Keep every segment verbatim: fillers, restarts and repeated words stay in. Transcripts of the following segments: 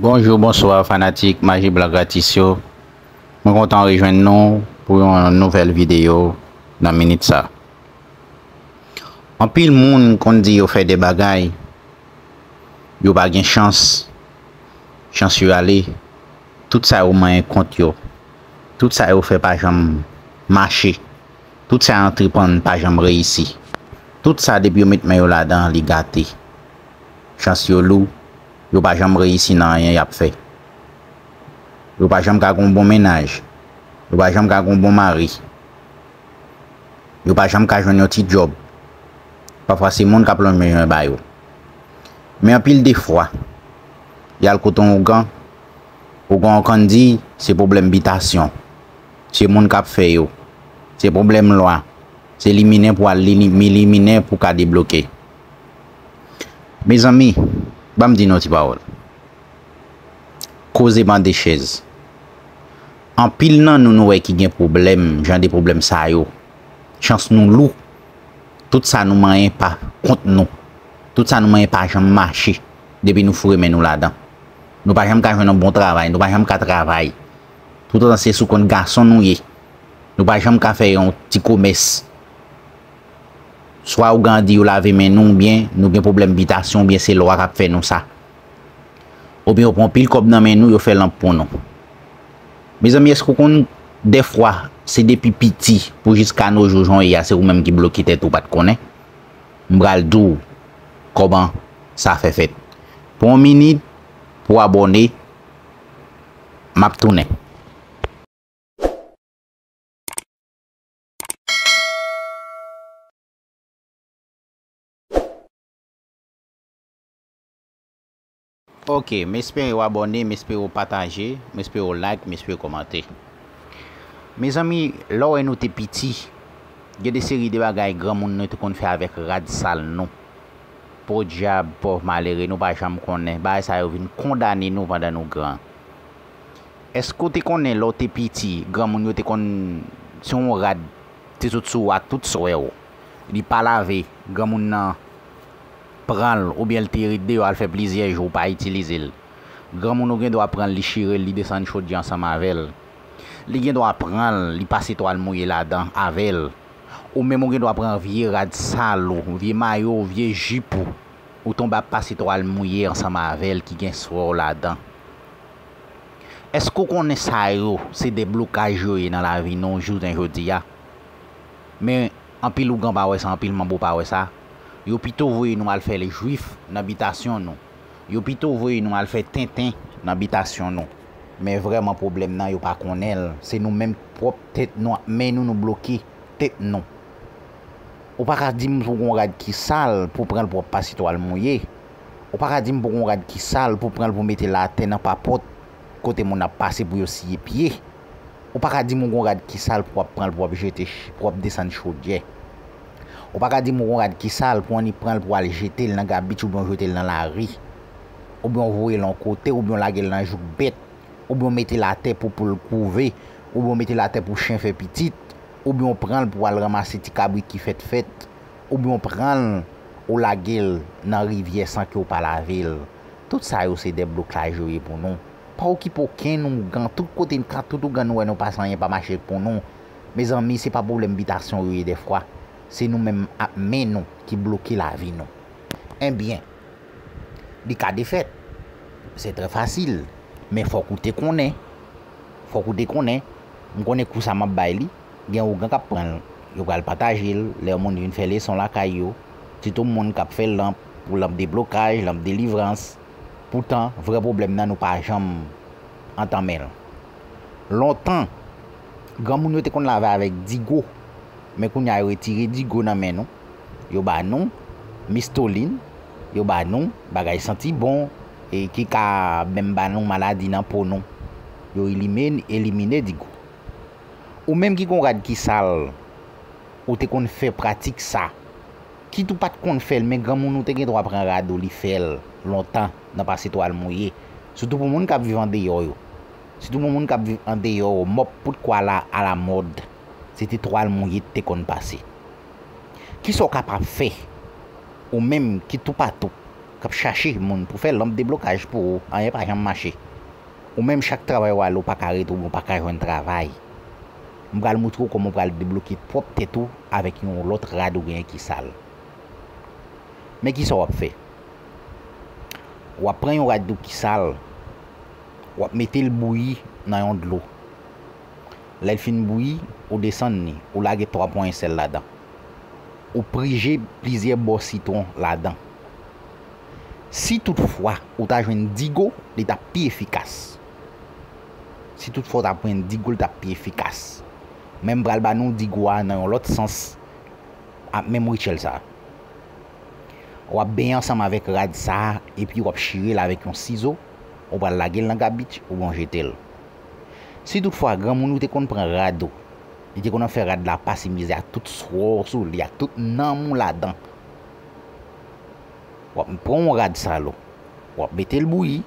Bonjou, bonswa, fanatik Maji Blan Gratis yo. Mwen kontan rejwenn nou pou yon nouvèl videyo nan minit sa. Anpil moun konn di yo fè de bagay, yo pa gen chans, chans yo ale, tout sa yo manyen kont yo, tout sa yo fè pa janm mache, tout sa yo antreprann pa janm reyisi. Tout sa depi yo met men yo ladan, li gate. Chans yo lou, yo pa janm reyisi nan anyen y ap fè. Yo pa janm ka gen yon bon mennaj. Yo pa janm ka gen yon bon mari. Yo pa janm ka jwenn yon ti djòb. Pafwa se moun k ap lonje men ba yo. Men anpil de fwa, y al kote yon ougan, ougan an konn di se pwoblèm bitasyon. Se moun k ap fè yo. Se pwoblèm lwa. Se liminen pou al li, li, liminen pou ka debloke. Mezanmi, ban m di nou ti pawòl. Koze mande chèz. Anpil nan nou, nou wè ki gen pwoblèm, jan de pwoblèm sa yo. Chans nou lou. Tout sa nou manyen pa kont nou. Tout sa nou manyen pa janm mache depi nou foure men nou ladan. Nou pa janm ka jwenn yon bon travay, nou pa janm ka travay. Toutotan se sou kont gason nou ye. Nou pa janm ka fè yon ti komès. Swa ougan an di yo lave men nou, oubyen nou gen pwoblèm bitasyon, oubyen se lwa k ap fè nou sa. Oubyen yo pran pil kòb nan men nou, yo fè lanp pou nou. Mezanmi, èske w konn dèfwa se depi piti pou jiska no jou jan w ye a, se ou menm ki bloke tèt ou, pa t konnen? M pral di w kòman sa fè fèt. Pran yon minit pou w abòne, m ap tounen. Ok, m espere w abòne, m espere w pataje, m espere w like, m espere w kòmante. Mezanmi, lè w wè nou te piti, gen de seri de bagay granmoun nou te konn fè avèk rad sal nou. Podyab, pòv malere, nou pa janm konnen. Bagay sa yo vin kondane nou pandan nou gran. Èske w te konnen lè w te piti, granmoun yo te konn, se yon rad te sot sou ou a tout swè w. Li pa lave, granmoun nan pran l oubyen l te ret deyò al fè plizyè jou pa itilize l. Granmoun ou gen dwa pran l, li chire l, li desann chodyè ansanm avè l. Li gen dwa pran l, li pase twal mouye ladan avè l. Ou menm ou gen dwa pran vye rad sal ou, vye mayo w, vye jip ou, ou tonbe ap pase twal mouye ansanm avè l ki gen swè w ladan. Èske w konnen sa yo se deblokaj yo ye nan lavi nou jounen jodi a? Men, anpil ougan pa wè sa, anpil manbo pa wè sa. Yo pito voye nou al fè lejwif nan bitasyon nou. Yo pito voye nou al fè tenten nan bitasyon nou. Men vrèman pwoblèm nan yo pa konnen l. Se nou menm pwòp tèt nou ak men nou, nou bloke tèt nou. Ou pa ka di m pou gon rad ki sal pou pran l pou w ap pase twal mouye. Ou pa ka di m pou gon rad ki sal pou pran l pou mete l atè nan papòt kote moun ap pase pou yo siye pye. Ou pa ka di m ou gon rad ki sal pou w ap pran l pou w ap jete, pou w ap desann chodyè. Ou pa ka di m ou gon rad ki sal pou w annik pran l pou w al jete l nan gabich oubyen w jete l nan lari. Oubyen w voye l yon kote, oubyen w lage l nan jouk bèt, oubyen w mete l atè pou poul kouve, oubyen w mete l atè pou chen fè pitit, oubyen w pran l pou w al ranmase ti kabrit ki fèt fèt, oubyen w pran l, ou lage l nan rivyè san ke w pa lave l. Tout sa yo se deblokaj yo ye pou nou. Pa okipe okenn ougan, tout kote n ka, tout ougan nou wè nou pase, anyen pa mache pou nou. Mezanmi, se pa pwoblèm bitasyon yo ye dèfwa. Se nou menm ak men nou ki bloke lavi nou. Ebyen, li ka defèt. Se trè fasil. Men fòk ou te konnen. Fòk ou te konnen. M konnen kou sa m ap bay li. Gen ougan k ap pran l. Yo pral pataje l. Lè moun vin fè leson lakay yo. Sitou moun k ap fè lanp, pou lanp deblokaj, lanp delivrans. Poutan, vrè pwoblèm nan nou pa janm antanmen l. Lontan, granmoun yo te konn lave avèk digo. Men kounye a yo retire digo nan men nou. Yo ba nou mistolin, yo ba nou bagay santi bon, e ki ka menm ba nou maladi nan po nou. Yo elimine, elimine digo. Ou menm ki gon rad ki sal, ou te konn fè pratik sa. Kit ou pa t konn fè l, men granmoun ou te gen dwa pran rad ou, li fè l lontan nan pase twal mouye. Sitou pou moun k ap viv andeyò yo. Sitou pou moun k ap viv andeyò yo, mòp poutko a la, alamòd. Se te twal mouye te konn pase. Kisa w kapab fè, ou menm ki toupatou, k ap chache moun pou fè lanp deblokaj pou ou, anyen pa janm mache. Ou menm, chak travay w ale, ou pa ka rete oubyen ou pa ka jwenn travay. M pral montre w kòman w pral debloke pwòp tèt ou avèk yon lòt rad ou genyen ki sal. Men kisa w ap fè? W ap pran yon rad ou ki sal, w ap mete l bouyi nan yon dlo. Lè l fin bouyi, ou desann li, ou lage twa ponyen sèl ladan. Ou prije plizyè bò sitwon ladan. Si toutfwa ou ta jwenn digo, li t ap pi efikas. Si toutfwa ou ta jwenn digo, li t ap pi efikas. Men m pral ba nou digo a nan yon lòt sans ak menm ritchèl sa a. W ap benyen ansanm avèk rad sa a, epi w ap chire l avèk yon sizo, ou pral lage l nan gabich oubyen w jete l. Si toutfwa granmoun ou te konn pran rad ou, li te konn fè rad la pase mizè ak tout swè w sou li, ak tout nanm ou ladan, w ap pran yon rad sal ou, w ap mete l bouyi,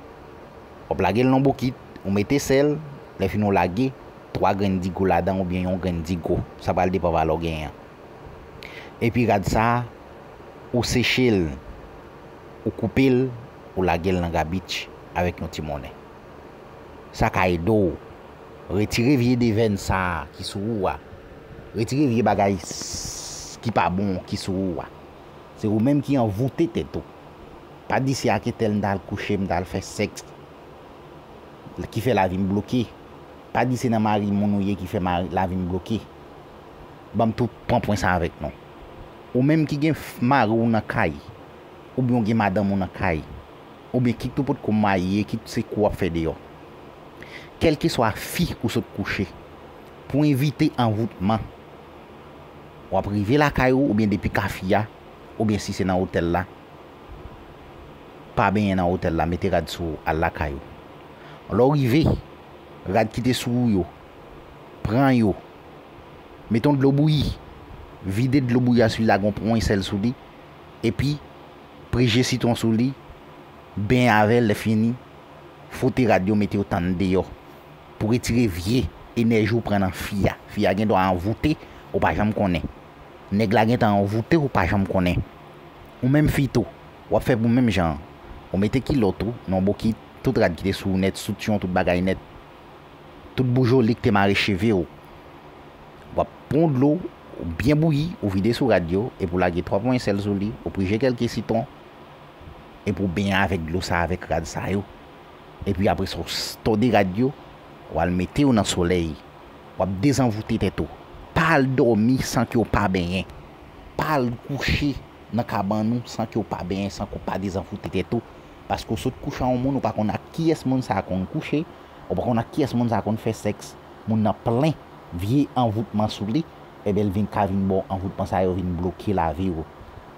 w ap lage l nan bokit, ou mete sèl, lè fini w lage twa grenn digo ladan oubyen yon grenn digo, sa pral depann valè w genyen an. Epi rad sa a, ou seche l, ou koupe l, ou lage l nan gabich avèk yon ti monnen. Sa ka ede w retire vye devèn sa a ki sou ou a. Retire vye bagay s- ki pa bon ki sou ou a. Se ou menm ki anvoute tèt ou. Pa di se ak entèl m t al kouche, m t al fè sèks ki fè lavi m bloke. Pa di se nan mari moun ou ye ki fè mari, lavi m bloke. Ban m tou pran pwen sa avèk nou. Ou menm ki gen f- mari w nan kay, oubyen w gen madanm ou nan kay, oubyen kit ou potko marye, kit se kou w ap fè deyò. Kèlkeswa fi ou sot kouche, pou evite anvoutman, w ap rive lakay ou, oubyen depi kafi a, oubyen si se nan otèl la, pa benyen nan otèl la, mete rad sou ou, al lakay ou. Lè w rive, rad ki te sou ou yo, pran yo, mete yon dlo bouyi, vide dlo bouyi a sou li, lage yon pwen sèl sou li, epi prije sitwon sou li, benyen avè l, lè fini, fwote rad yo, mete yo tann deyò. Pou retire vye enèji ou pran nan fi a. Fi a gen dwa anvoute, ou pa janm konnen. Nèg la gentan anvoute, ou pa janm konnen. Ou menm fi tou, w ap fè pou menm jan an. Ou mete kilòt ou nan bokit, tout rad ki te sou ou nèt, soutyon, tout bagay nèt. Tout boujolik te mare cheve w. W ap pran dlo, ou byen bouyi, ou vide sou rad yo, epi w lage twa ponyen sèl sou li, ou prije kèlke sitwon, epi w benyen avèk dlo sa, avèk rad sa yo. Epi apre sa, w s- tòde rad yo, w al mete yo nan solèy. W ap dezanvoute tèt ou. Pa al dòmi san ke w pa benyen. Pa al kouche nan kabann ou san ke w pa benyen, san ke w pa dezanvoute tèt ou. Paske w sot kouche a yon moun, ou pa konn ak kiyès moun sa a konn kouche, ou pa konn ak kiyès moun sa a konn fè sèks. Moun nan plen vye anvoutman sou li, ebyen, l vin ka vin ba w anvoutman sa yo, vin bloke lavi w.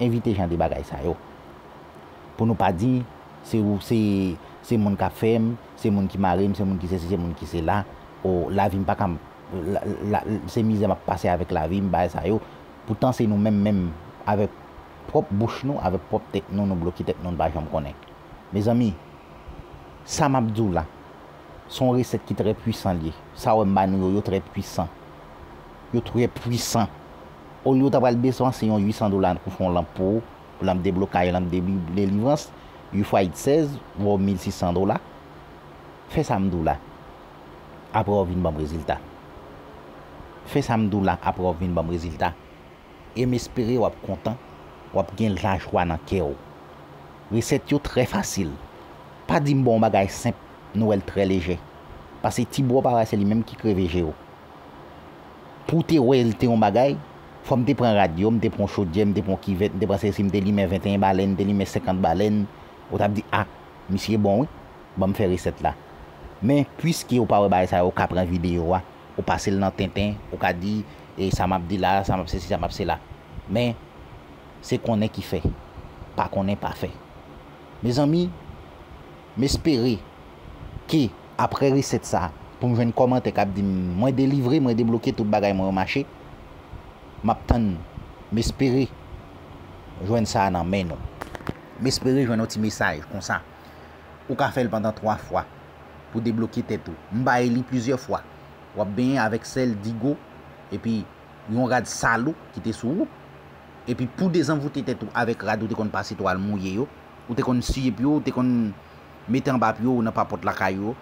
Evite jan de bagay sa yo. Pou nou pa di, se ou, se, se moun k ap fè m, se moun ki mare m, se moun ki sesi, se moun ki sela, o, lavi m pa ka, la, la, se mizè m ap pase avèk lavi m, bagay sa yo. Poutan se nou menm menm, avèk pwòp bouch nou, avèk pwòp tèt nou, nou bloke tèt nou, nou pa janm konnen. Mezanmi, sa m ap di w la, se yon resèt ki trè pwisan l ye. Sa w wè m ba nou yo, yo trè pwisan. Yo trè pwisan. Olye w ta pral depanse yon uit san dola pou fè yon lanp pou ou, lanp deblokaj, lanp de delivrans, uit fwa uit, sèz, vo mil sis san dola. Fè sa m di w la. Apre w vin ban m rezilta. Fè sa m di w la, apre w vin ban m rezilta. E m espere w ap kontan, w ap gen lajwa nan kè w. Resèt yo trè fasil. Pa di m ba w yon bagay senp, nou wè l trè lejè. Paske ti bò parasè li menm ki kreve je w. Pou w te wè l te yon bagay, fò m te pran rad yo, m te pran yon chodyè, m te pran yon kivèt, m te pran sesi, m te limen venteyen balèn, m te limen senkant balèn, ou t ap di, a, misye bon wi, ban m fè resèt la. Men, piske ou pa wè bagay sa yo, ou ka pran videyo a, ou pase l nan tenten, ou ka di, e sa m ap di la, sa m ap sesi, sa m ap sela. Men, se konnen ki fè, pa konnen pa fè. Mezanmi, m espere ke apre resèt sa, pou m jwenn kòmantè k ap di m, mwen delivre, mwen debloke, tout bagay mwen yo mache, m ap tann, m espere jwenn sa nan men nou. M espere jwenn yon ti mesaj konsa. Ou ka fè l pandan twa fwa pou debloke tèt ou. M bay li plizyè fwa. W ap benyen avèk sèl, digo, epi yon rad sal ou ki te sou ou. Epi pou dezanvoute tèt ou avèk rad ou te konn pase tou al mouye yo, Ou te konn siye pye w, ou te konn mete anba pye w nan papòt lakay ou.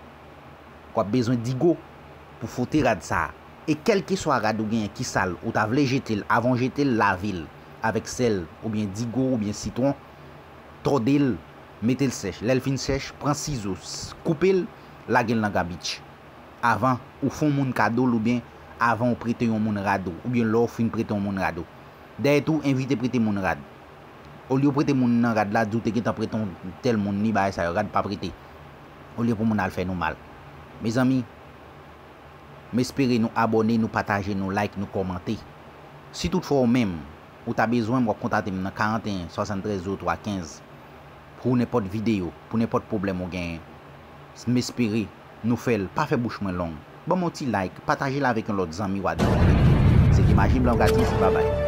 W ap bezwen digo pou fwote rad sa a. E kèlkeswa rad ou genyen ki sal, ou ta vle jete l, avan w jete l, lave l avèk sèl, oubyen digo, oubyen sitwon, tòde l, mete l sèch. Lè l fin sèch, pran sizo, koupe l, lage l nan gabich. Avan ou fè yon moun kado l oubyen avan ou prete yon moun rad ou, oubyen lè w fin prete yon moun rad ou. Dèyè tou, evite prete moun rad. Olye w prete moun nan rad la, di w te gentan prete yon tèl moun li, bagay sa yo, rad pa prete. Olye pou moun al fè nou mal. Mezanmi, m espere nou abòne, nou pataje, nou like, nou kòmante. Si toutfwa ou menm, ou ta bezwen m, w ap kontakte m nan karannteyen swasanntrèz zewo twa kenz pou nenpòt videyo, pou nenpòt pwoblèm ou genyen. M espere nou fè l, pa fè bouch mwen long. Ban m yon ti like, pataje l avèk yon lòt zanmi w adore. Se te Maji Blan Gratis, babay.